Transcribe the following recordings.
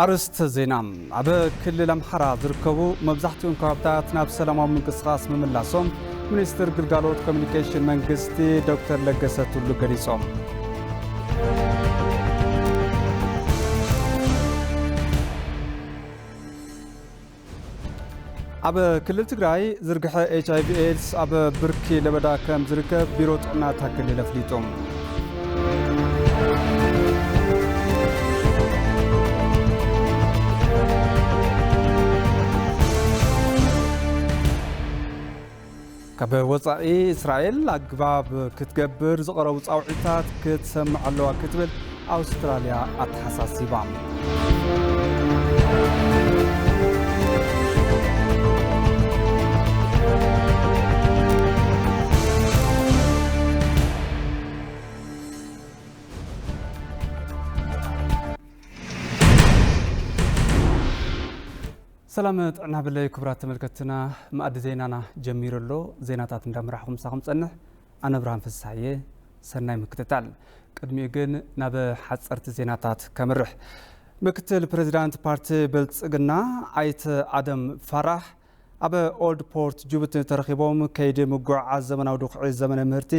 ኣርእስተ ዜና። ኣብ ክልል ኣምሓራ ዝርከቡ መብዛሕትኦም ከባብታት ናብ ሰላማዊ ምንቅስቓስ ምምላሶም ሚኒስትር ግልጋሎት ኮሚኒኬሽን መንግስቲ ዶክተር ለገሰ ቱሉ ገሊጾም። ኣብ ክልል ትግራይ ዝርግሐ ኤች ኣይ ቪ ኤድስ ኣብ ብርኪ ለበዳ ከም ዝርከብ ቢሮ ጥዕና እታ ክልል ኣፍሊጡ። ካብ ወጻኢ እስራኤል ኣግባብ ክትገብር ዝቐረቡ ጻውዒታት ክትሰምዕ ኣለዋ ክትብል ኣውስትራልያ ኣተሓሳሲባ። ሰላም ጥዕና ብለይ ክቡራት ተመልከትና፣ መኣዲ ዜናና ጀሚሩ ኣሎ። ዜናታት እንዳመራሕኹም ምሳኹም ጸንሕ፣ ኣነ ብርሃን ፍስሓየ። ሰናይ ምክትታል። ቅድሚኡ ግን ናብ ሓጸርቲ ዜናታት ከምርሕ። ምክትል ፕሬዚዳንት ፓርቲ ብልጽግና ኣይተ ኣደም ፋራህ ኣብ ኦልድ ፖርት ጅቡቲ ተረኺቦም ከይዲ ምጉዕዓዝ ዘመናዊ ድኹዒ ዘመነ ምህርቲ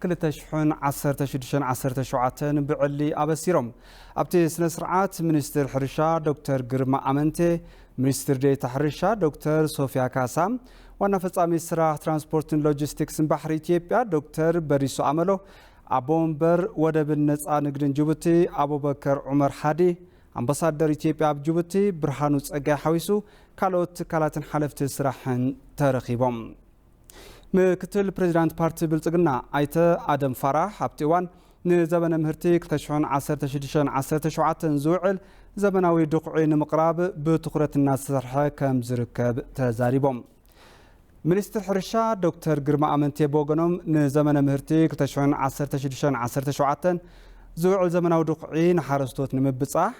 ክልተ ሽሕን ዓሰርተ ሽዱሽተን ዓሰርተ ሸውዓተን ብዕሊ ኣበሲሮም። ኣብቲ ስነ ስርዓት ሚኒስትር ሕርሻ ዶክተር ግርማ ኣመንቴ፣ ሚኒስትር ዴኤታ ሕርሻ ዶክተር ሶፊያ ካሳ፣ ዋና ፈጻሚ ስራሕ ትራንስፖርትን ሎጂስቲክስን ባሕሪ ኢትዮጵያ ዶክተር በሪሶ ኣመሎ፣ ኣቦ ወንበር ወደብን ነጻ ንግድን ጅቡቲ ኣቡበከር ዑመር ሓዲ፣ ኣምባሳደር ኢትዮጵያ ኣብ ጅቡቲ ብርሃኑ ጸጋይ ሓዊሱ ካልኦት ትካላትን ሓለፍቲ ስራሕን ተረኺቦም። ምክትል ፕሬዚዳንት ፓርቲ ብልጽግና ኣይተ ኣደም ፋራህ ኣብቲ እዋን ንዘበነ ምህርቲ ክልተ ሽሕን ዓሰርተ ሽዱሽተን ዓሰርተ ሸውዓተን ዝውዕል ዘመናዊ ድኹዒ ንምቕራብ ብትኹረት እናተሰርሐ ከም ዝርከብ ተዛሪቦም። ሚኒስትር ሕርሻ ዶክተር ግርማ ኣመንቴ ብወገኖም ንዘመነ ምህርቲ ክልተ ሽሕን ዓሰርተ ሽዱሽተን ዓሰርተ ሸውዓተን ዝውዕል ዘመናዊ ድኹዒ ንሓረስቶት ንምብጻሕ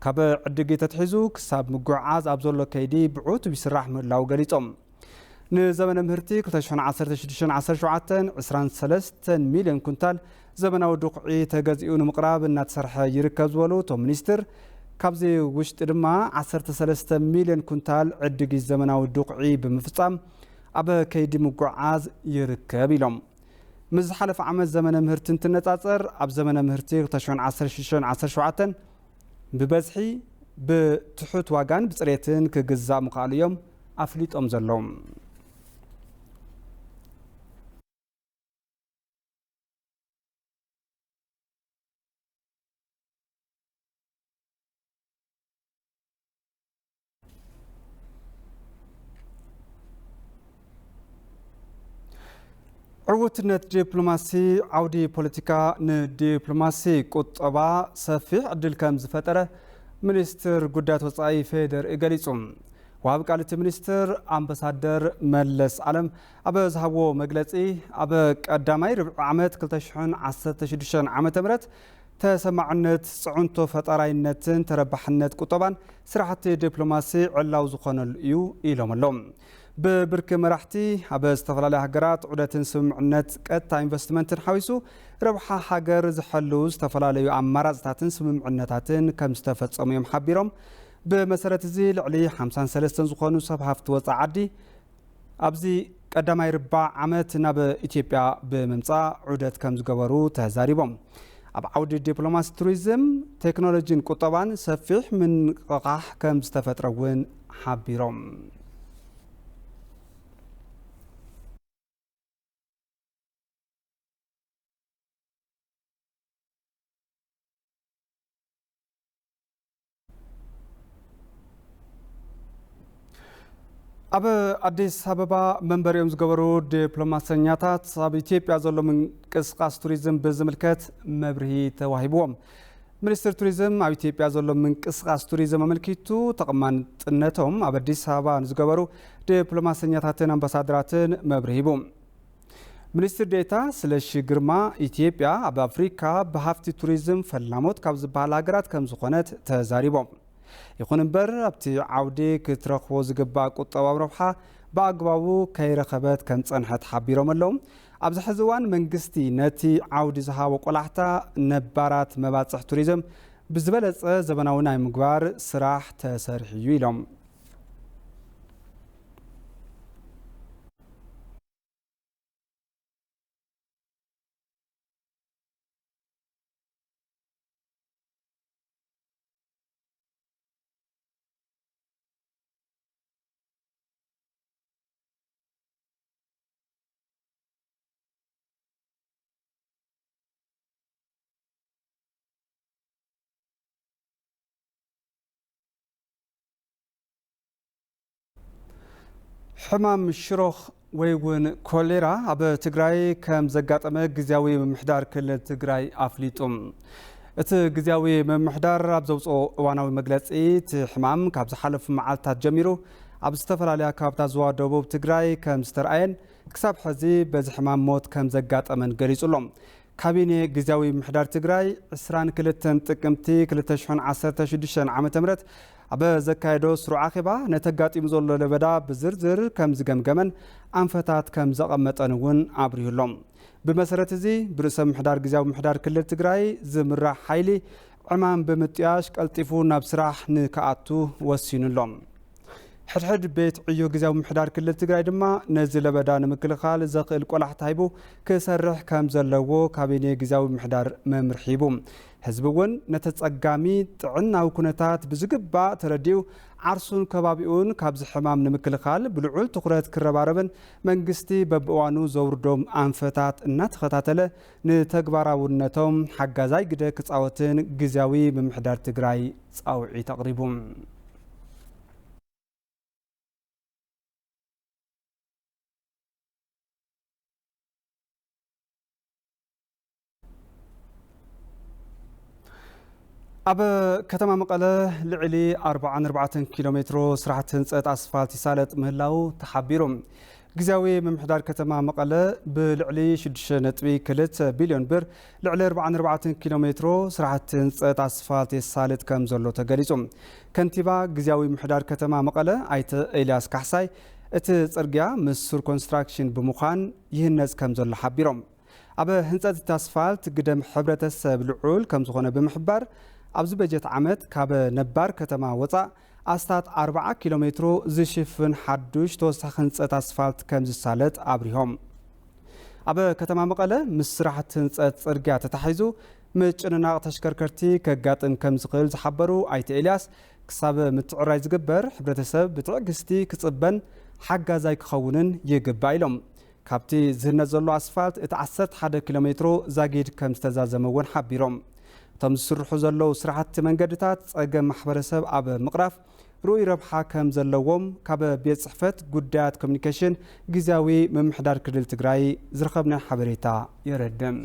ካብ ዕድጊ ተትሒዙ ክሳብ ምጉዕዓዝ ኣብ ዘሎ ከይዲ ብዕቱብ ይስራሕ ምህላዉ ገሊጾም። ንዘመነ ምህርቲ ክልተ ሽሕን ዓሰርተ ሽዱሽተን ዓሰርተ ሸውዓተን ዕስራን ሰለስተን ሚልዮን ኩንታል ዘመናዊ ድኹዒ ተገዚኡ ንምቕራብ እናተሰርሐ ይርከብ ዝበሉ እቶም ሚኒስትር፣ ካብዚ ውሽጢ ድማ ዓሰርተ ሰለስተ ሚልዮን ኩንታል ዕድጊት ዘመናዊ ድኹዒ ብምፍጻም ኣብ ከይዲ ምጉዕዓዝ ይርከብ ኢሎም። ምስ ዝሓለፈ ዓመት ዘመነ ምህርቲ እንትነጻጸር፣ ኣብ ዘመነ ምህርቲ ክልተ ሽሕን ዓሰርተ ሽዱሽተን ዓሰርተ ሸውዓተን ብበዝሒ ብትሑት ዋጋን ብጽሬትን ክግዛእ ምኽኣሉ እዮም ኣፍሊጦም ዘለዉ። ዕውትነት ዲፕሎማሲ፣ ዓውዲ ፖለቲካ ንዲፕሎማሲ ቁጠባ ሰፊሕ ዕድል ከም ዝፈጠረ ሚኒስትር ጉዳያት ወጻኢ ፌዴሪኢ ገሊጹ። ወሃቢ ቃል እቲ ሚኒስትር ኣምባሳደር መለስ ኣለም ኣብ ዝሃብዎ መግለጺ፣ ኣብ ቀዳማይ ርብዒ ዓመት ክልተ ሽሕን ዓሰርተ ሽዱሽተን ዓመተ ምህረት ተሰማዕነት፣ ጽዕንቶ ፈጣራይነትን ተረባሕነት ቁጠባን ስራሕቲ ዲፕሎማሲ ዕላዊ ዝኾነሉ እዩ ኢሎም ኣለዉ። ብብርኪ መራሕቲ ኣብ ዝተፈላለዩ ሃገራት ዑደትን ስምምዕነት ቀጥታ ኢንቨስትመንትን ሓዊሱ ረብሓ ሃገር ዝሐልው ዝተፈላለዩ ኣማራፅታትን ስምምዕነታትን ከም ዝተፈጸሙ እዮም ሓቢሮም። ብመሰረት እዚ ልዕሊ ሓምሳን ሰለስተን ዝኾኑ ሰብ ሃፍቲ ወፃኢ ዓዲ ኣብዚ ቀዳማይ ርባዕ ዓመት ናብ ኢትዮጵያ ብምምጻእ ዑደት ከም ዝገበሩ ተዛሪቦም። ኣብ ዓውዲ ዲፕሎማሲ፣ ቱሪዝም፣ ቴክኖሎጂን ቁጠባን ሰፊሕ ምንቕቓሕ ከም ዝተፈጥረ እውን ሓቢሮም። ኣብ ኣዲስ ኣበባ መንበሪኦም ዝገበሩ ዲፕሎማሰኛታት ኣብ ኢትዮጵያ ዘሎ ምንቅስቓስ ቱሪዝም ብዝምልከት መብርሂ ተዋሂብዎም። ሚኒስትር ቱሪዝም ኣብ ኢትዮጵያ ዘሎ ምንቅስቓስ ቱሪዝም ኣመልኪቱ ተቐማጥነቶም ኣብ ኣዲስ ኣበባ ንዝገበሩ ዲፕሎማሰኛታትን ኣምባሳደራትን መብርሂ ሂቡ። ሚኒስትር ዴኤታ ስለሺ ግርማ፣ ኢትዮጵያ ኣብ ኣፍሪካ ብሃፍቲ ቱሪዝም ፈላሞት ካብ ዝበሃል ሃገራት ከም ዝኾነት ተዛሪቦም። ይኹን እምበር ኣብቲ ዓውዲ ክትረኽቦ ዝግባእ ቁጠባዊ ረብሓ ብኣግባቡ ከይረኸበት ከም ዝጸንሐት ሓቢሮም ኣለዉ። ኣብዚ ሕዚ እዋን መንግስቲ ነቲ ዓውዲ ዝሃቦ ቆላሕታ ነባራት መባጽሕ ቱሪዝም ብዝበለጸ ዘበናዊ ናይ ምግባር ስራሕ ተሰሪሑ እዩ ኢሎም። ሕማም ሽሮኽ ወይ እውን ኮሌራ ኣብ ትግራይ ከም ዘጋጠመ ግዝያዊ ምምሕዳር ክልል ትግራይ ኣፍሊጡ። እቲ ግዝያዊ ምምሕዳር ኣብ ዘውፅኦ እዋናዊ መግለፂ፣ እቲ ሕማም ካብ ዝሓለፉ መዓልታት ጀሚሩ ኣብ ዝተፈላለያ ከባብታት ዞባ ደቡብ ትግራይ ከም ዝተረኣየን ክሳብ ሕዚ በዚ ሕማም ሞት ከም ዘጋጠመን ገሊጹ ኣሎ። ካቢኔ ግዝያዊ ምምሕዳር ትግራይ ዕስራን ክልተን ጥቅምቲ ክልተ ሽሕን ዓሰርተ ሽዱሽተን ዓመተ ምህረት ኣብ ዘካየዶ ስሩዕ ኣኼባ፣ ነቲ ኣጋጢሙ ዘሎ ለበዳ ብዝርዝር ከም ዝገምገመን ኣንፈታት ከም ዘቐመጠን እውን ኣብሪሁ ኣሎ። ብመሰረት እዚ፣ ብርእሰ ምምሕዳር ግዝያዊ ምምሕዳር ክልል ትግራይ ዝምራሕ ሓይሊ ዕማም ብምጥያሽ ቀልጢፉ ናብ ስራሕ ንክኣቱ ወሲኑ ኣሎ። ሕድሕድ ቤት ዕዮ ግዝያዊ ምምሕዳር ክልል ትግራይ ድማ ነዚ ለበዳ ንምክልኻል ዘኽእል ቆላሕታ ሂቡ ክሰርሕ ከም ዘለዎ ካቢኔ ግዝያዊ ምምሕዳር መምርሒ ሂቡ። ህዝቢ እውን ነቲ ጸጋሚ ጥዕናዊ ኩነታት ብዝግባእ ተረዲኡ፣ ዓርሱን ከባቢኡን ካብዚ ሕማም ንምክልኻል ብልዑል ትኹረት ክረባረብን መንግስቲ በብእዋኑ ዘውርዶም ኣንፈታት እናተኸታተለ ንተግባራውነቶም ሓጋዛይ ግደ ክጻወትን ግዝያዊ ምምሕዳር ትግራይ ጻውዒት ኣቕሪቡ። ኣብ ከተማ መቐለ ልዕሊ ኣርብዓን ኣርባዕተን ኪሎ ሜትሮ ስራሕቲ ህንፀት ኣስፋልት ይሳለጥ ምህላው ተሓቢሩ። ግዝያዊ ምምሕዳር ከተማ መቐለ ብልዕሊ ሽዱሽተ ነጥቢ ክልተ ቢልዮን ብር ልዕሊ ኣርብዓን ኣርባዕተን ኪሎ ሜትሮ ስራሕቲ ህንፀት ኣስፋልት የሳልጥ ከም ዘሎ ተገሊጹ። ከንቲባ ግዝያዊ ምምሕዳር ከተማ መቐለ ኣይተ ኤልያስ ካሕሳይ፣ እቲ ጽርግያ ምስ ሱር ኮንስትራክሽን ብምዃን ይህነጽ ከም ዘሎ ሓቢሮም። ኣብ ህንጸት እቲ ኣስፋልት ግደም ሕብረተሰብ ልዑል ከም ዝኾነ ብምሕባር፣ ኣብዚ በጀት ዓመት ካብ ነባር ከተማ ወጻእ ኣስታት ኣርብዓ ኪሎ ሜትሮ ዝሽፍን ሓዱሽ ተወሳኺ ህንጸት ኣስፋልት ከም ዝሳለጥ ኣብሪሆም። ኣብ ከተማ መቐለ ምስ ስራሕቲ ህንጸት ጽርግያ ተታሒዙ ምጭንናቕ ተሽከርከርቲ ከጋጥም ከም ዝኽእል ዝሓበሩ ኣይተ ኤልያስ፣ ክሳብ ምትዕራይ ዝግበር ሕብረተሰብ ብትዕግስቲ ክጽበን ሓጋዛይ ክኸውንን ይግባእ ኢሎም። ካብቲ ዝህነጽ ዘሎ ኣስፋልት እቲ ዓሰርተ ሓደ ኪሎ ሜትሮ ዛጊድ ከም ዝተዛዘመ እውን ሓቢሮም። እቶም ዝስርሑ ዘለዉ ስራሕቲ መንገድታት ጸገም ማሕበረሰብ ኣብ ምቕራፍ ርኡይ ረብሓ ከም ዘለዎም ካብ ቤት ጽሕፈት ጉዳያት ኮሚኒኬሽን ግዝያዊ ምምሕዳር ክልል ትግራይ ዝረኸብናዮ ሓበሬታ የረድእ።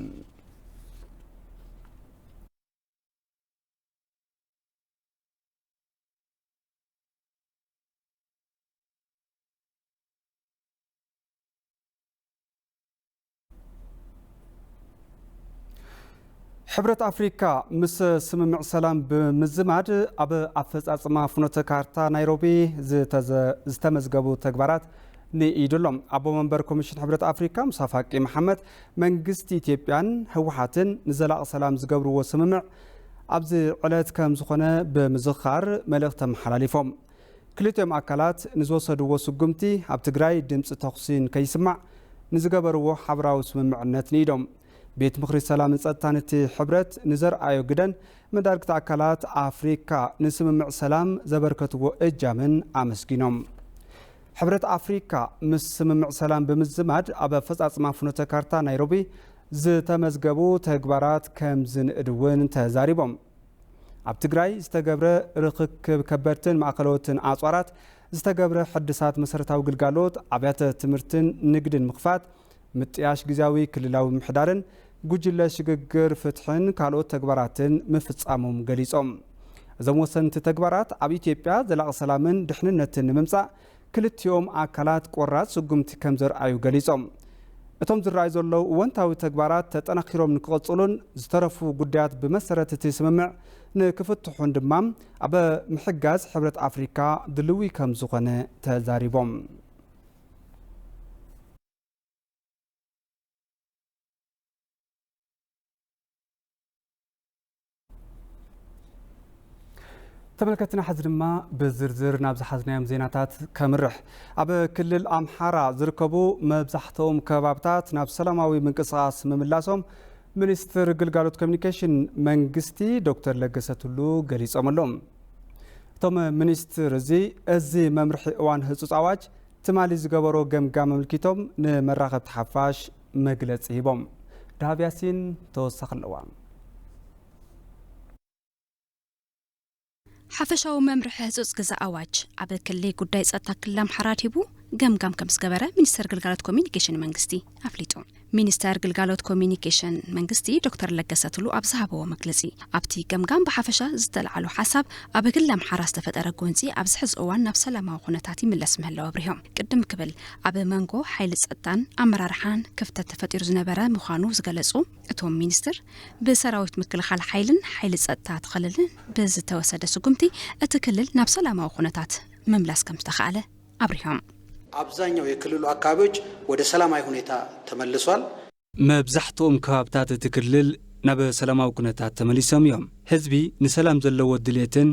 ሕብረት ኣፍሪካ ምስ ስምምዕ ሰላም ብምዝማድ ኣብ ኣፈፃፅማ ፍኖተ ካርታ ናይሮቢ ዝተዘ-፣ ዝተመዝገቡ ተግባራት ንኢዱ ኣሎ። ኣቦ መንበር ኮሚሽን ሕብረት ኣፍሪካ ሙሳ ፋቂ መሓመድ፣ መንግስቲ ኢትዮጵያን ህወሓትን ንዘላቒ ሰላም ዝገብርዎ ስምምዕ ኣብዚ ዕለት ከም ዝኾነ ብምዝኻር መልእኽቲ ኣመሓላሊፎም። ክልቲኦም ኣካላት ንዝወሰድዎ ስጉምቲ ኣብ ትግራይ ድምፂ ተኹሲ ንከይስማዕ ንዝገበርዎ ሓበራዊ ስምምዕነት ንኢዶም። ቤት ምኽሪ ሰላምን ጸጥታን እቲ ሕብረት ንዘርኣዮ ግደን መዳርግቲ ኣካላት ኣፍሪካ ንስምምዕ ሰላም ዘበርከትዎ እጃምን ኣመስጊኖም። ሕብረት ኣፍሪካ ምስ ስምምዕ ሰላም ብምዝማድ ኣብ ኣፈጻጽማ ፍኖተ ካርታ ናይሮቢ ዝተመዝገቡ ተግባራት ከም ዝንእድ እውን ተዛሪቦም። ኣብ ትግራይ ዝተገብረ ርኽክብ ከበድትን ማእኸለዎትን ኣጽዋራት፣ ዝተገብረ ሕድሳት መሰረታዊ ግልጋሎት፣ ኣብያተ ትምህርትን ንግድን ምኽፋት፣ ምጥያሽ ግዝያዊ ክልላዊ ምምሕዳርን ጉጅለ ሽግግር ፍትሕን ካልኦት ተግባራትን ምፍጻሞም ገሊጾም። እዞም ወሰንቲ ተግባራት ኣብ ኢትዮጵያ ዘላቒ ሰላምን ድሕንነትን ንምምጻእ ክልቲኦም ኣካላት ቆራጽ ስጉምቲ ከም ዘርኣዩ ገሊጾም። እቶም ዝረኣዩ ዘለዉ እወንታዊ ተግባራት ተጠናኺሮም ንክቕጽሉን ዝተረፉ ጉዳያት ብመሰረት እቲ ስምምዕ ንክፍትሑን ድማ ኣብ ምሕጋዝ ሕብረት ኣፍሪካ ድልዊ ከም ዝኾነ ተዛሪቦም። ተመልከትና፣ ሕዚ ድማ ብዝርዝር ናብ ዝሓዝናዮም ዜናታት ከምርሕ። ኣብ ክልል ኣምሓራ ዝርከቡ መብዛሕትኦም ከባብታት ናብ ሰላማዊ ምንቅስቓስ ምምላሶም ሚኒስትር ግልጋሎት ኮሚኒኬሽን መንግስቲ ዶክተር ለገሰ ቱሉ ገሊጾም ኣለዉ። እቶም ሚኒስትር እዚ፣ እዚ መምርሒ እዋን ህጹጽ ኣዋጅ ትማሊ ዝገበሮ ገምጋም ኣመልኪቶም ንመራኸብቲ ሓፋሽ መግለጺ ሂቦም። ደሃብ ያሲን ተወሳኺ ኣለዋ። ሓፈሻዊ መምርሒ ህጹጽ ግዘ ኣዋጅ ኣብ ክሊ ጉዳይ ጸጥታ ክልል ኣምሓራ ኣድሂቡ ገምጋም ከም ዝገበረ ሚኒስተር ግልጋሎት ኮሚኒኬሽን መንግስቲ ኣፍሊጡ። ሚኒስተር ግልጋሎት ኮሚኒኬሽን መንግስቲ ዶክተር ለገሰ ቱሉ ኣብ ዝሃበዎ መግለጺ፣ ኣብቲ ገምጋም ብሓፈሻ ዝተለዓሉ ሓሳብ ኣብ ክልል ኣምሓራ ዝተፈጠረ ጎንጺ ኣብዚ ሕዚ እዋን ናብ ሰላማዊ ኩነታት ይምለስ ምህላው ኣብሪሆም። ቅድም ክብል ኣብ መንጎ ሓይሊ ጸጥታን ኣመራርሓን ክፍተት ተፈጢሩ ዝነበረ ምዃኑ ዝገለጹ እቶም ሚኒስትር፣ ብሰራዊት ምክልኻል ሓይልን ሓይሊ ጸጥታ እቲ ክልልን ብዝተወሰደ ስጉምቲ እቲ ክልል ናብ ሰላማዊ ኩነታት ምምላስ ከም ዝተኻእለ ኣብሪሆም። አብዛኛው የክልሉ አካባቢዎች ወደ ሰላማዊ ሁኔታ ተመልሷል። መብዛሕትኦም ከባብታት እቲ ክልል ናብ ሰላማዊ ኩነታት ተመሊሶም እዮም። ህዝቢ ንሰላም ዘለዎ ድሌትን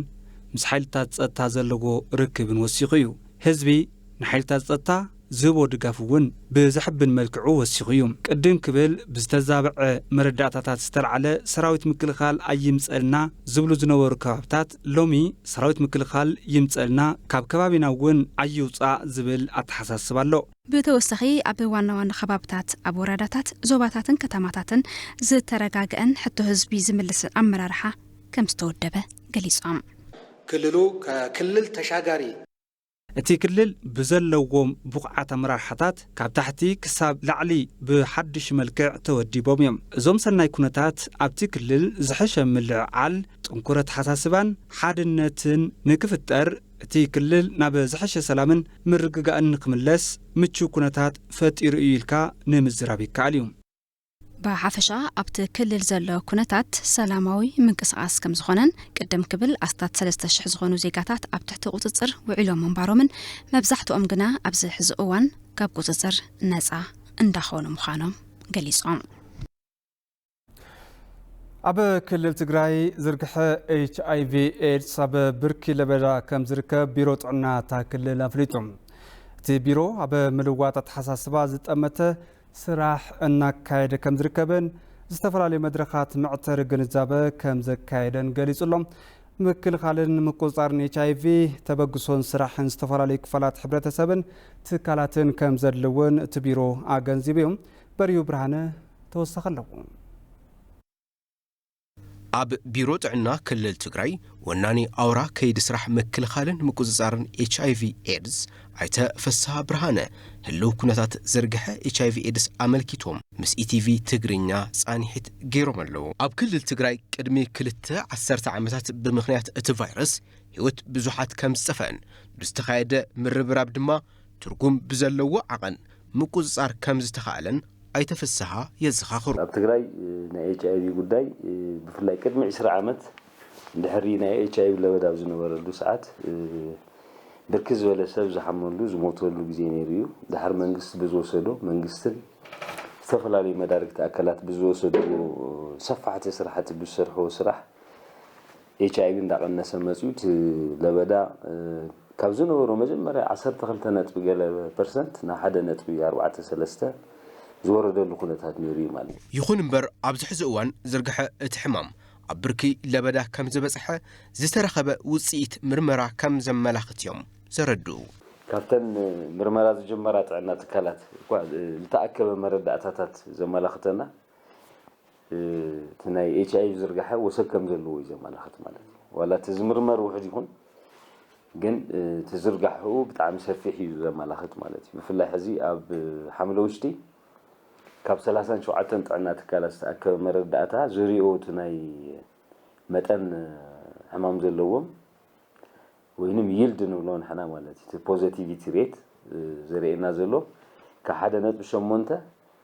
ምስ ሓይልታት ጸጥታ ዘለዎ ርክብን ወሲኹ እዩ። ህዝቢ ንሓይልታት ጸጥታ ዝህቦ ድጋፍ እውን ብዘሕብን መልክዑ ወሲኹ እዩ። ቅድም ክብል ብዝተዛብዐ መረዳእታታት ዝተልዓለ ሰራዊት ምክልኻል ኣይምጸልና ዝብሉ ዝነበሩ ከባብታት ሎሚ ሰራዊት ምክልኻል ይምጸልና፣ ካብ ከባቢና እውን ኣይውጻእ ዝብል ኣተሓሳስባ ኣሎ። ብተወሳኺ ኣብ ዋና ዋና ከባብታት፣ ኣብ ወረዳታት፣ ዞባታትን ከተማታትን ዝተረጋግአን ሕቶ ህዝቢ ዝምልስን ኣመራርሓ ከም ዝተወደበ ገሊጾም። ክልሉ ከክልል ተሻጋሪ እቲ ክልል ብዘለዎም ብቑዓት ኣመራርሓታት ካብ ታሕቲ ክሳብ ላዕሊ ብሓድሽ መልክዕ ተወዲቦም እዮም። እዞም ሰናይ ኩነታት ኣብቲ ክልል ዝሐሸ ምልዕዓል፣ ጥንኩር ኣተሓሳስባን ሓድነትን ንክፍጠር፣ እቲ ክልል ናብ ዝሐሸ ሰላምን ምርግጋእን ንክምለስ ምቹው ኩነታት ፈጢሩ እዩ ኢልካ ንምዝራብ ይከኣል እዩ። ብሓፈሻ ኣብቲ ክልል ዘሎ ኩነታት ሰላማዊ ምንቅስቓስ ከም ዝኾነን ቅድም ክብል ኣስታት ሰለስተ ሽሕ ዝኾኑ ዜጋታት ኣብ ትሕቲ ቁጽጽር ውዒሎም ምንባሮምን መብዛሕትኦም ግና ኣብዚ ሕዚ እዋን ካብ ቁጽጽር ነጻ እንዳኾኑ ምዃኖም ገሊጾም። ኣብ ክልል ትግራይ ዝርግሐ ኤች ኣይ ቪ ኤድስ ኣብ ብርኪ ለበዳ ከም ዝርከብ ቢሮ ጥዕና እታ ክልል ኣፍሊጡ። እቲ ቢሮ ኣብ ምልዋጥ ኣተሓሳስባ ዝጠመተ ስራሕ እናካየደ ከም ዝርከብን ዝተፈላለዩ መድረኻት መዕተሪ ግንዛበ ከም ዘካየደን ገሊጹ ኣሎ። ምክልኻልን ምቁጽጻርን ኤች ኣይ ቪ ተበግሶን ስራሕን ዝተፈላለዩ ክፋላት ሕብረተሰብን ትካላትን ከም ዘድሊ እውን እቲ ቢሮ ኣገንዚቡ እዩ። በርዩ ብርሃነ ተወሳኺ ኣለዎ። ኣብ ቢሮ ጥዕና ክልል ትግራይ ወናኒ ኣውራ ከይዲ ስራሕ ምክልኻልን ምቁፅፃርን ኤች ኣይ ቪ ኤድስ ኣይተ ፍስሃ ብርሃነ ህልው ኩነታት ዝርግሐ ኤች ኣይ ቪ ኤድስ ኣመልኪቶም ምስ ኢቲቪ ትግርኛ ፃንሒት ገይሮም ኣለዉ። ኣብ ክልል ትግራይ ቅድሚ ክልተ ዓሰርተ ዓመታት ብምኽንያት እቲ ቫይረስ ህይወት ብዙሓት ከም ዝጠፍአን ብዝተኻየደ ምርብራብ ድማ ትርጉም ብዘለዎ ዓቐን ምቁፅፃር ከም ዝተኻእለን ኣይተ ፍስሃ የዘኻኽሩ። ኣብ ትግራይ፣ እ፣ ናይ ኤች ኣይ ቪ ጉዳይ፣ እ፣ ብፍላይ ቅድሚ ዕስራ ዓመት እንድሕሪ ናይ ኤች ኣይ ቪ ለበዳ ኣብ ዝነበረሉ ሰዓት፣ እ፣ ብርክት ዝበለ ሰብ ዝሓመሉ፣ ዝሞተሉ ግዜ ነይሩ እዩ። ድሓር መንግስቲ ብዝወሰዶ፣ መንግስትን ዝተፈላለዩ መዳርግቲ ኣካላት ብዝወሰድዎ ሰፋሕቲ ስራሕቲ፣ ብዝሰርሕዎ ስራሕ፣ ኤች ኣይ ቪ እንዳቐነሰ መፅዩ፣ እቲ ለበዳ፣ እ፣ ካብ ዝነበሮ መጀመርያ ዓሰርተ ክልተ ነጥቢ ገለ ፐርሰንት ናብ ሓደ ነጥቢ ኣርባዕተ ሰለስተ ዝወረደሉ ኩነታት ነይሩ እዩ ማለት እዩ። ይኹን እምበር፣ ኣብዚ ሕዚ እዋን ዝርግሐ እቲ ሕማም ኣብ ብርኪ ለበዳ ከም ዝበፅሐ ዝተረኸበ ውፅኢት ምርመራ ከም ዘመላኽት እዮም ዘረድኡ። ካብተን ምርመራ ዝጀመራ ጥዕና ትካላት እኳ ዝተኣከበ መረዳእታታት ዘመላኽተና፣ እ፣ እቲ ናይ ኤች ኣይ ቪ ዝርጋሐ ወሰን ከም ዘለዎ እዩ ዘመላኽት ማለት እዩ። ዋላ እቲ ዝምርመር ውሑድ ይኹን፣ ግን፣ እ፣ እቲ ዝርጋሕኡ ብጣዕሚ ሰፊሕ እዩ ዘመላኽት ማለት እዩ። ብፍላይ ሕዚ ኣብ ሓምለ ውሽጢ ካብ ሰላሳን ሸውዓተን ጥዕና ትካላት ዝተኣከበ መረዳእታ ዝሪኦ እቲ ናይ መጠን፣ እ፣ ሕማም ዘለዎም ወይንም ይልድ ንብሎ ንሕና ማለት እዩ። እቲ ፖዘቲቪቲ ሬት፣ እ፣ ዘርእየና ዘሎ ካብ ሓደ ነጥቢ ሸሞንተ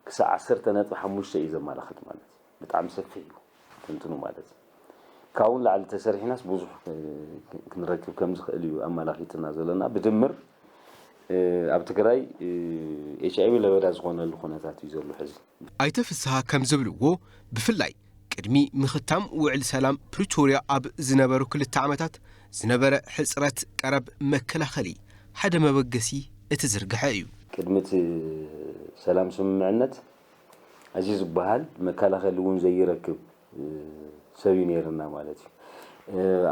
ክሳብ ዓሰርተ ነጥቢ ሓሙሽተ እዩ ዘመላኽት ማለት እዩ። ብጣዕሚ ሰፊሕ እዩ ትንትኑ ማለት እዩ። ካብኡ ንላዕሊ ተሰሪሕናስ ብዙሕ፣ እ፣ ክንረክብ ከም ዝኽእል እዩ ኣመላኺትና ዘለና። ብድምር፣ እ፣ ኣብ ትግራይ፣ እ፣ ኤች ኣይ ቪ ለበዳ ዝኾነሉ ኩነታት እዩ ዘሎ ሕዚ። ኣይተ ፍስሃ ከም ዝብልዎ፣ ብፍላይ ቅድሚ ምኽታም ውዕል ሰላም ፕሪቶርያ ኣብ ዝነበሩ ክልተ ዓመታት ዝነበረ ሕጽረት ቀረብ መከላኸሊ ሓደ መበገሲ እቲ ዝርግሐ እዩ። ቅድሚ እቲ ሰላም ስምምዕነት እዚ ዝበሃል መከላኸሊ እውን ዘይረክብ ሰብ እዩ ነይርና ማለት እዩ።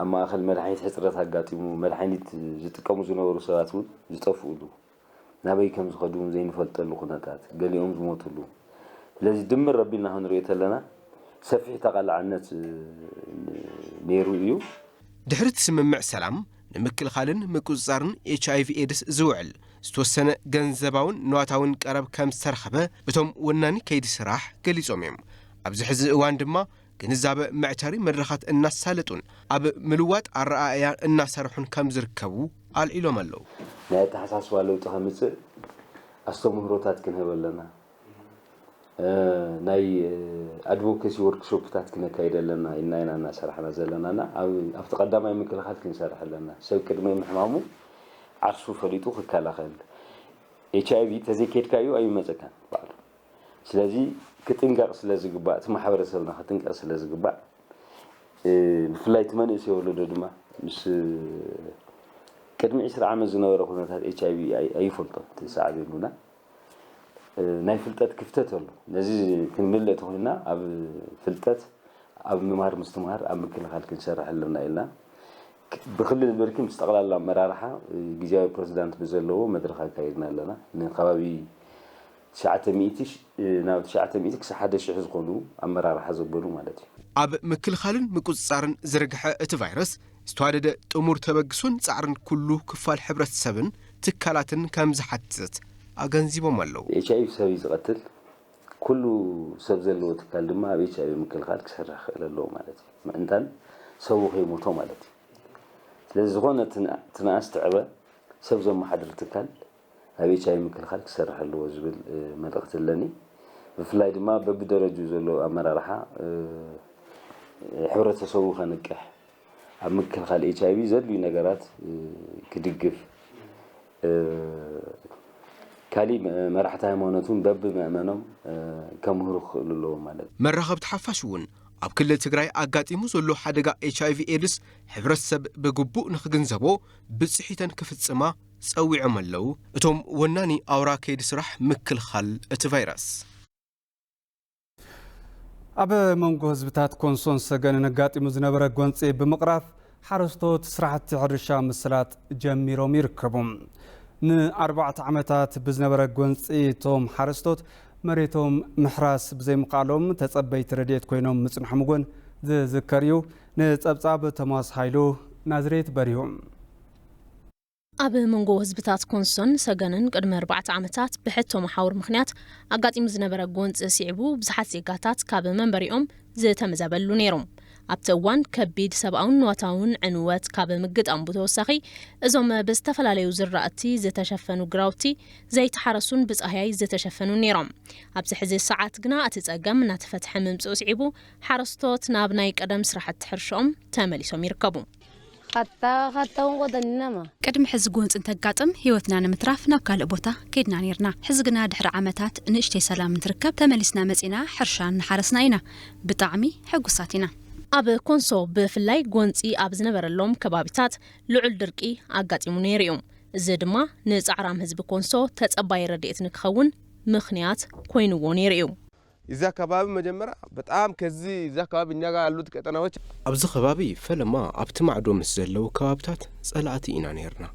ኣብ ማእኸል መድሓኒት ሕፅረት ኣጋጢሙ መድሓኒት ዝጥቀሙ ዝነበሩ ሰባት እውን ዝጠፍኡሉ ናበይ ከም ዝኸዱ እውን ዘይንፈልጠሉ ኩነታት ገሊኦም ዝሞትሉ ስለዚ ድምር ረቢና ክንሪኦ ተለና ሰፊሕ ተቓላዕነት ነይሩ እዩ። ድሕሪ እቲ ስምምዕ ሰላም ንምክልኻልን ምቁፅፃርን ኤች ኣይቪ ኤድስ ዝውዕል ዝተወሰነ ገንዘባውን ንዋታውን ቀረብ ከም ዝተረኸበ እቶም ወናኒ ከይዲ ስራሕ ገሊፆም እዮም። ኣብዚ ሕዚ እዋን ድማ ግንዛበ መዕተሪ መድረኻት እናሳለጡን ኣብ ምልዋጥ ኣረኣእያ እናሰርሑን ከም ዝርከቡ ኣልዒሎም ኣለዉ። ናይ ኣተሓሳስባ ለውጢ ከምፅእ ኣስተምህሮታት ክንህብ ኣለና። ናይ ኣድቮኬሲ ወርክሾፕታት ክነካይድ ኣለና ኢልና ኢና እናሰራሕና ዘለና እና ኣብቲ ቀዳማይ ምክልኻል ክንሰርሕ ኣለና። ሰብ ቅድሚ ምሕማሙ ዓርሱ ፈሊጡ ክከላኸል ኤች ኣይ ቪ ተዘይኬድካዩ ኣይመፀካን ባዕሉ። ስለዚ ክጥንቀቕ ስለ ዝግባእ እቲ ማሕበረሰብና ክጥንቀቕ ስለ ዝግባእ ብፍላይ እቲ መንእሰይ ወለዶ ድማ ምስ ቅድሚ ዕስራ ዓመት ዝነበረ ኩነታት ኤች ኣይ ቪ ኣይፈልጦን እቲ ሰዓብ የብሉና ናይ ፍልጠት ክፍተት ኣሎ። ነዚ ክንምልእ ተኾይንና ኣብ ፍልጠት፣ ኣብ ምምሃር ምስትምሃር፣ ኣብ ምክልኻል ክንሰርሕ ኣለና ኢልና ብክልል ብርኪ ምስ ጠቕላላ ኣመራርሓ ግዝያዊ ፕሬዚዳንት ብዘለዎ መድረኽ ኣካይድና ኣለና። ንከባቢ ትሽዓተ ሚእቲ ናብ ትሽዓተ ሚእቲ ክሳብ ሓደ ሽሕ ዝኾኑ ኣመራርሓ ዘበሉ ማለት እዩ። ኣብ ምክልኻልን ምቁፅፃርን ዝርግሐ እቲ ቫይረስ ዝተዋደደ ጥሙር ተበግሶን ፃዕርን ኩሉ ክፋል ሕብረተሰብን ትካላትን ከም ዝሓትት ኣገንዚቦም ኣለዉ። ኤች ኣይ ቪ ሰብ እዩ ዝቐትል። ኩሉ ሰብ ዘለዎ ትካል ድማ ኣብ ኤች ኣይ ቪ ምክልኻል ክሰርሕ ክኽእል ኣለዎ ማለት እዩ። ምእንታን ሰቡ ከይሞቶ ማለት እዩ። ስለዚ ዝኾነ ትንኣስ ትዕበ ሰብ ዘመሓድር ትካል ኣብ ኤች ኣይ ቪ ምክልኻል ክሰርሕ ኣለዎ ዝብል መልእኽቲ ኣለኒ። ብፍላይ ድማ በብደረጅኡ ዘሎ ኣመራርሓ ሕብረተሰቡ ከንቅሕ ኣብ ምክልኻል ኤች ኣይ ቪ ዘድልዩ ነገራት ክድግፍ ካሊእ መራሕቲ ሃይማኖት እውን በቢ መእመኖም ከምህሩ ክኽእሉ ኣለዎም ማለት እዩ። መራኸብቲ ሓፋሽ እውን ኣብ ክልል ትግራይ ኣጋጢሙ ዘሎ ሓደጋ ኤች ኣይ ቪ ኤድስ ሕብረተሰብ ብግቡእ ንክግንዘቦ ብፅሒተን ክፍፅማ ፀዊዖም ኣለዉ እቶም ወናኒ ኣውራ ከይዲ ስራሕ ምክልኻል እቲ ቫይረስ። ኣብ መንጎ ህዝብታት ኮንሶን ሰገንን ኣጋጢሙ ዝነበረ ጎንፂ ብምቕራፍ ሓረስቶት ስራሕቲ ሕርሻ ምስላጥ ጀሚሮም ይርከቡ። ንኣርባዕተ ዓመታት ብዝነበረ ጎንፂ እቶም ሓረስቶት መሬቶም ምሕራስ ብዘይምኽኣሎም ተፀበይቲ ረድኤት ኮይኖም ምፅንሖም እውን ዝዝከር እዩ። ንፀብፃብ ቶማስ ሃይሉ ናዝሬት በሪሁ። ኣብ መንጎ ህዝብታት ኮንሶን ሰገንን ቅድሚ ኣርባዕተ ዓመታት ብሕቶ መሓውር ምኽንያት ኣጋጢሙ ዝነበረ ጎንፂ ስዒቡ ብዙሓት ዜጋታት ካብ መንበሪኦም ዝተመዛበሉ ነይሮም። ኣብቲ እዋን ከቢድ ሰብኣውን ንዋታውን ዕንወት ካብ ምግጣሙ ብተወሳኺ እዞም ብዝተፈላለዩ ዝራእቲ ዝተሸፈኑ ግራውቲ ዘይተሓረሱን ብፃህያይ ዝተሸፈኑን ነይሮም። ኣብዚ ሕዚ ሰዓት ግና እቲ ፀገም እናተፈትሐ ምምፅኡ ስዒቡ ሓረስቶት ናብ ናይ ቀደም ስራሕቲ ሕርሽኦም ተመሊሶም ይርከቡ። Katta katta won qotanii nama. ቅድሚ ሕዚ ጎንፂ እንተጋጥም ህይወትና ንምትራፍ ናብ ካልእ ቦታ ከይድና ነይርና። ሕዚ ግና ድሕሪ ዓመታት ንእሽተይ ሰላም እንትርከብ ተመሊስና መፂና ሕርሻ እናሓረስና ኢና። ብጣዕሚ ሕጉሳት ኢና። ኣብ ኮንሶ ብፍላይ ጎንፂ ኣብ ዝነበረሎም ከባቢታት ልዑል ድርቂ ኣጋጢሙ ነይሩ እዩ። እዚ ድማ ንፃዕራም ህዝቢ ኮንሶ ተፀባይ ረድኤት ንክኸውን ምኽንያት ኮይንዎ ነይሩ እዩ። እዚ አካባቢ መጀመሪያ በጣም ከዚህ እዚህ አካባቢ እኛ ጋር ያሉት ቀጠናዎች ኣብዚ ከባቢ ፈለማ ኣብቲ ማዕዶ ምስ ዘለዉ ከባብታት ጸላእቲ ኢና ነይርና።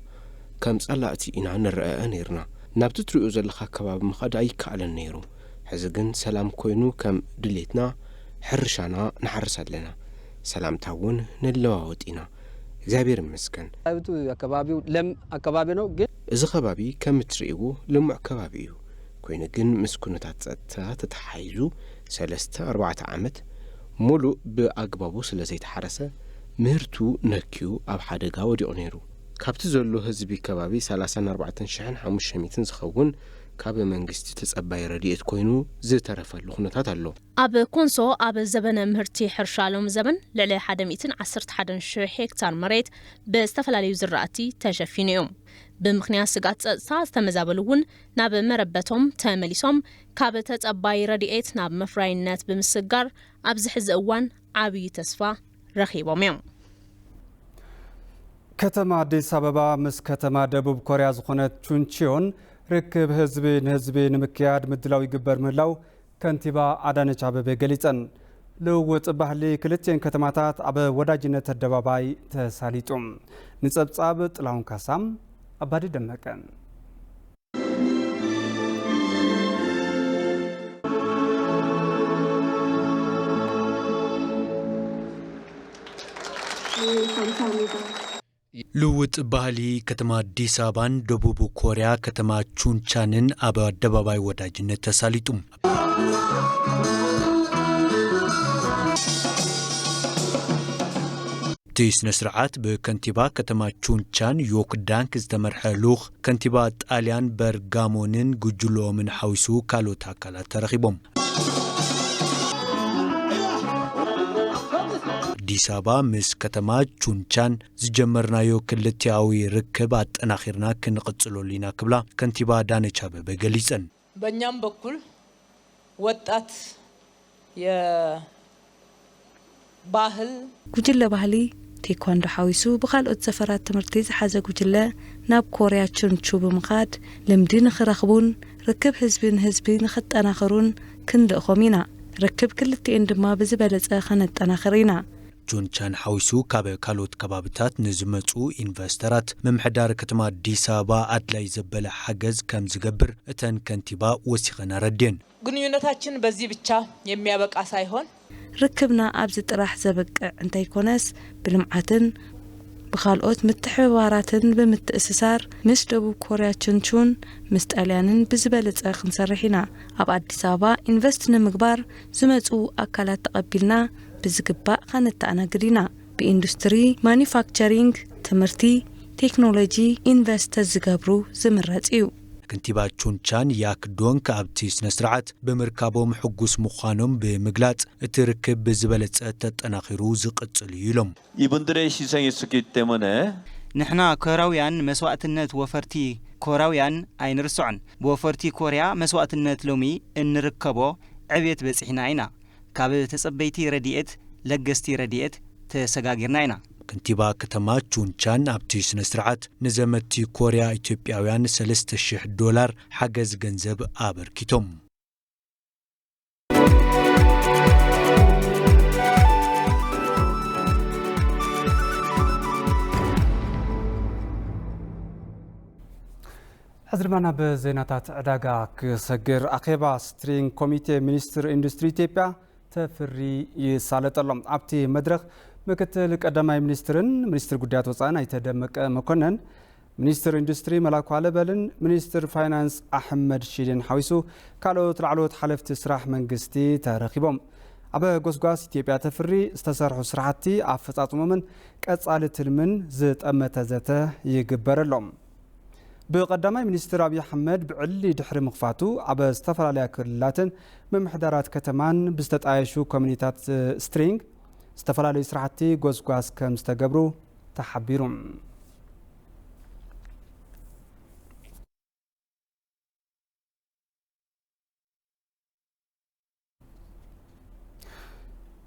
ከም ጸላእቲ ኢና ንረኣኣ ነይርና። ናብቲ ትሪኦ ዘለኻ ከባቢ ምኻድ ኣይከኣልን ነይሩ። ሕዚ ግን ሰላም ኮይኑ ከም ድሌትና ሕርሻና ንሓርስ ኣለና። ሰላምታ እውን ንለዋወጥ ኢና። እግዚኣብሔር ይመስገን። ናብቲ ኣከባቢው ለም ኣከባቢ ነው ግን እዚ ከባቢ ከም እትርእይዎ ልሙዕ ከባቢ እዩ። ኮይኑ ግን ምስ ኩነታት ጸጥታ ተተሓሒዙ ሰለስተ ኣርባዕተ ዓመት ሙሉእ ብኣግባቡ ስለ ዘይተሓረሰ ምህርቱ ነክዩ ኣብ ሓደጋ ወዲቑ ነይሩ። ካብቲ ዘሎ ህዝቢ ከባቢ ሰላሳን ኣርባዕተን ሽሕን ሓሙሽተ ሚእትን ዝኸውን ካብ መንግስቲ ተጸባይ ረድኤት ኮይኑ ዝተረፈሉ ኩነታት ኣሎ። ኣብ ኮንሶ ኣብ ዘበነ ምህርቲ ሕርሻ ሎሚ ዘበን ልዕሊ ሓደ ሚእትን ዓሰርተ ሓደን ሽሕ ሄክታር መሬት ብዝተፈላለዩ ዝራእቲ ተሸፊኑ እዩ። ብምኽንያት ስግኣት ጸጥታ ዝተመዛበሉ እውን ናብ መረበቶም ተመሊሶም ካብ ተጸባይ ረድኤት ናብ መፍራይነት ብምስግጋር ኣብዚ ሕዚ እዋን ዓብዪ ተስፋ ረኺቦም እዮም። ከተማ ኣዲስ ኣበባ ምስ ከተማ ደቡብ ኮርያ ዝኾነት ቹንቺዮን ርክብ ህዝቢ ንህዝቢ ንምክያድ ምድላው ይግበር ምህላው ከንቲባ ኣዳነች ኣበቤ ገሊጸን። ልውውጥ ባህሊ ክልቲኤን ከተማታት ኣብ ወዳጅነት ኣደባባይ ተሳሊጡ። ንጸብጻብ ጥላሁን ካሳም ኣባዲ ደመቀ። ልውውጥ ባህሊ ከተማ ኣዲስ ኣበባን ደቡብ ኮርያ ከተማ ቹንቻንን ኣብ ኣደባባይ ወዳጅነት ተሳሊጡ። እቲ ስነ ስርዓት ብከንቲባ ከተማ ቹንቻን ዮክ ዳንክ ዝተመርሐ ልኡኽ ከንቲባ ጣልያን በርጋሞንን ጉጅልኦምን ሓዊሱ ካልኦት ኣካላት ተረኺቦም። ኣዲስ ኣበባ ምስ ከተማ ቹንቻን ዝጀመርናዮ ክልቲኣዊ ርክብ ኣጠናኺርና ክንቕጽለሉ ኢና ክብላ ከንቲባ ኣዳነች ኣበቤ ገሊጸን። በእኛም በኩል ወጣት የባህል ጉጅለ ባህሊ ቴኳንዶ ሓዊሱ ብኻልኦት ዘፈራት ትምህርቲ ዝሓዘ ጉጅለ ናብ ኮርያ ቹንቹ ብምኻድ ልምዲ ንኽረኽቡን ርክብ ህዝቢ ንህዝቢ ንኽጠናኸሩን ክንልእኾም ኢና። ርክብ ክልቲኤን ድማ ብዝበለጸ ኸነጠናኽር ኢና። ቹንቻን ሓዊሱ ካብ ካልኦት ከባብታት ንዝመጹ ኢንቨስተራት ምምሕዳር ከተማ ኣዲስ ኣበባ ኣድላይ ዘበለ ሓገዝ ከም ዝገብር እተን ከንቲባ ወሲኸን ኣረድየን። ግንኙነታችን በዚህ ብቻ የሚያበቃ ሳይሆን ርክብና ኣብዚ ጥራሕ ዘብቅዕ እንተይኮነስ ብልምዓትን ብኻልኦት ምትሕብባራትን ብምትእስሳር ምስ ደቡብ ኮርያ ቹንቹን ምስ ጣልያንን ብዝበለጸ ክንሰርሕ ኢና። ኣብ ኣዲስ ኣበባ ኢንቨስት ንምግባር ዝመጹ ኣካላት ተቐቢልና ብዝግባእ ከነተኣናግድ ኢና። ብኢንዱስትሪ፣ ማኒፋክቸሪንግ፣ ትምህርቲ፣ ቴክኖሎጂ ኢንቨስት ተዝገብሩ ዝምረጽ እዩ። ከንቲባ ቹንቻን ያክ ዶንክ ኣብቲ ስነ ስርዓት ብምርካቦም ሕጉስ ምዃኖም ብምግላጽ እቲ ርክብ ብዝበለጸ ተጠናኺሩ ዝቕጽል እዩ ኢሎም። 이분들의 희생이 있었기 때문에 ንሕና ኮራውያን መስዋእትነት ወፈርቲ ኮራውያን ኣይንርስዖን። ብወፈርቲ ኮርያ መስዋእትነት ሎሚ እንርከቦ ዕብየት በጺሕና ኢና። ካብ ተጸበይቲ ረድኤት ለገስቲ ረድኤት ተሰጋጊርና ኢና። ከንቲባ ከተማ ቹንቻን ኣብቲ ስነ ስርዓት ንዘመቲ ኮርያ ኢትዮጵያውያን ሰለስተ ሽሕ ዶላር ሓገዝ ገንዘብ ኣበርኪቶም። ሕዚ ድማ ናብ ዜናታት ዕዳጋ ክሰግር። ኣኼባ ስትሪንግ ኮሚቴ ሚኒስትር ኢንዱስትሪ ኢትዮጵያ ተፍሪ ይሳለጠሎም። ኣብቲ መድረኽ ምክትል ቀዳማይ ሚኒስትርን ሚኒስትር ጉዳያት ወፃእን ኣይተ ደመቀ መኮነን፣ ሚኒስትር ኢንዱስትሪ መላኩ ኣለበልን ሚኒስትር ፋይናንስ ኣሕመድ ሺዴን ሓዊሱ ካልኦት ላዕለዎት ሓለፍቲ ስራሕ መንግስቲ ተረኺቦም። ኣብ ጎስጓስ ኢትዮጵያ ተፍሪ ዝተሰርሑ ስራሕቲ ኣፈፃፅሞምን ቀፃሊ ትልምን ዝጠመተ ዘተ ይግበረሎም። ብቀዳማይ ሚኒስትር ኣብይ ኣሕመድ ብዕሊ ድሕሪ ምኽፋቱ ኣብ ዝተፈላለያ ክልላትን ምምሕዳራት ከተማን ብዝተጣየሹ ኮሚኒታት ስትሪንግ ዝተፈላለዩ ስራሕቲ ጎስጓስ ከም ዝተገብሩ ተሓቢሩ።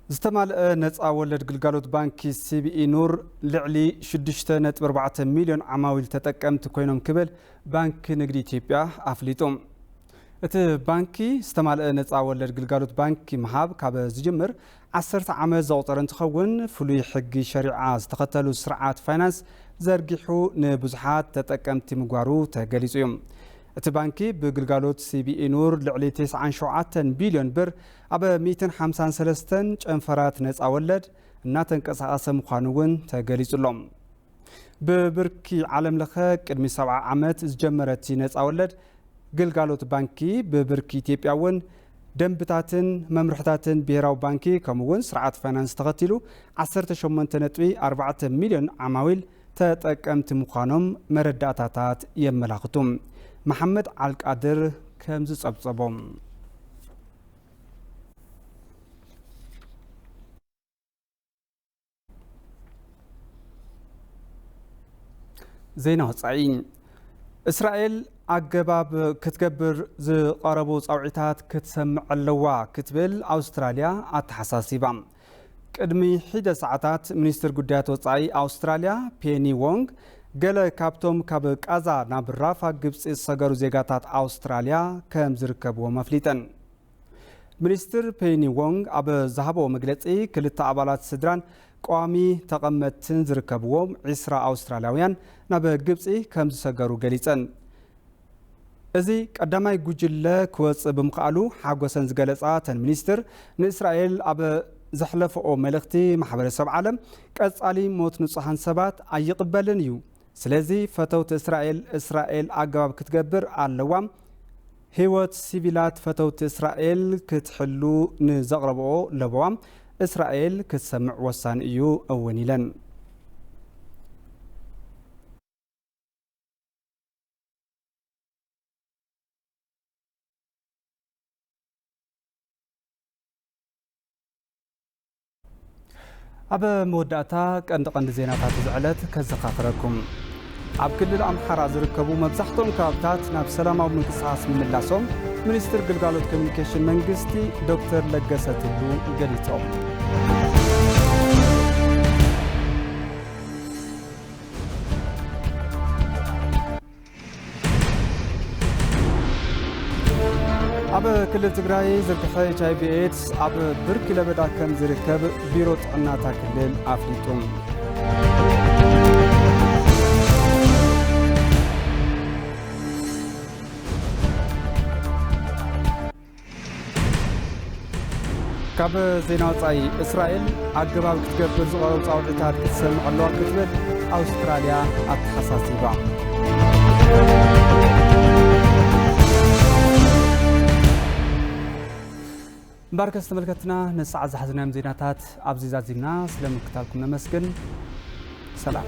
ዝተማልአ ነፃ ወለድ ግልጋሎት ባንኪ ሲቢኢ ኑር ልዕሊ ሽዱሽተ ነጥቢ ኣርባዕተ ሚልዮን ዓማዊል ተጠቀምቲ ኮይኖም ክብል ባንኪ ንግዲ ኢትዮጵያ ኣፍሊጡ። እቲ ባንኪ ዝተማልአ ነፃ ወለድ ግልጋሎት ባንኪ ምሃብ ካብ ዝጅምር ዓሰርተ ዓመት ዘቑፀረ እንትኸውን፣ ፍሉይ ሕጊ ሸሪዓ ዝተኸተሉ ስርዓት ፋይናንስ ዘርጊሑ ንብዙሓት ተጠቀምቲ ምግባሩ ተገሊፁ እዩ። እቲ ባንኪ ብግልጋሎት ሲቢኢ ኑር ልዕሊ ተስዓን ሸውዓተን ቢልዮን ብር ኣብ ሚእትን ሓምሳን ሰለስተን ጨንፈራት ነፃ ወለድ እናተንቀሳቐሰ ምዃኑ እውን ተገሊጹ ኣሎ። ብብርኪ ዓለም ለኸ ቅድሚ ሰብዓ ዓመት ዝጀመረ እቲ ነፃ ወለድ ግልጋሎት ባንኪ ብብርኪ ኢትዮጵያ እውን ደንብታትን መምርሕታትን ብሄራዊ ባንኪ ከምኡ እውን ስርዓት ፋይናንስ ተኸቲሉ ዓሰርተ ሸሞንተ ነጥቢ ኣርባዕተ ሚልዮን ዓማዊል ተጠቀምቲ ምዃኖም መረዳእታታት የመላኽቱ። መሓመድ ዓልቃድር ከም ዝጸብጸቦም። ዜና ወጻኢ። እስራኤል ኣገባብ ክትገብር ዝቐረቡ ጻውዒታት ክትሰምዕ ኣለዋ ክትብል ኣውስትራልያ ኣተሓሳሲባ። ቅድሚ ሒደ ሰዓታት ሚኒስትር ጉዳያት ወጻኢ ኣውስትራልያ ፔኒ ዎንግ ገለ ካብቶም ካብ ቃዛ ናብ ራፋ ግብጺ ዝሰገሩ ዜጋታት ኣውስትራልያ ከም ዝርከብዎም ኣፍሊጠን። ሚኒስትር ፔኒ ዎንግ ኣብ ዝሃቦ መግለጺ ክልተ ኣባላት ስድራን ቀዋሚ ተቐመጥትን ዝርከብዎም ዒስራ ኣውስትራልያውያን ናብ ግብጺ ከም ዝሰገሩ ገሊጸን። እዚ ቀዳማይ ጉጅለ ክወጽእ ብምኽኣሉ ሓጎሰን ዝገለጻ እተን ሚኒስትር፣ ንእስራኤል ኣብ ዘሕለፈኦ መልእኽቲ ማሕበረሰብ ዓለም ቀጻሊ ሞት ንጹሃን ሰባት ኣይቕበልን እዩ። ስለዚ ፈተውቲ እስራኤል፣ እስራኤል ኣገባብ ክትገብር ኣለዋ። ህይወት ሲቪላት ፈተውቲ እስራኤል ክትሕሉ ንዘቕረብኦ ለበዋ እስራኤል ክትሰምዕ ወሳኒ እዩ እውን ኢለን። ኣብ መወዳእታ ቀንዲ ቀንዲ ዜናታት እዚ ዕለት ከዘኻኽረኩም። ኣብ ክልል ኣምሓራ ዝርከቡ መብዛሕትኦም ከባብታት ናብ ሰላማዊ ምንቅስቓስ ምምላሶም ሚኒስትር ግልጋሎት ኮሚኒኬሽን መንግስቲ ዶክተር ለገሰ ቱሉ ገሊጾም። ኣብ ክልል ትግራይ ዝርግሐ ኤች ኣይ ቪ ኤድስ ኣብ ብርኪ ለበዳ ከም ዝርከብ ቢሮ ጥዕና እታ ክልል ኣፍሊጡ። ካብ ዜና ወጻኢ፣ እስራኤል ኣገባብ ክትገብር ዝቐረቡ ጻውዒታት ክትሰምዕ ኣለዋ ክትብል ኣውስትራልያ ኣተሓሳሲባ። እምበኣርከስ ተመልከትና፣ ንሰዓት ዝሓዝናዮም ዜናታት ኣብዚ ዛዚምና፣ ስለ ምክታልኩም ነመስግን። ሰላም።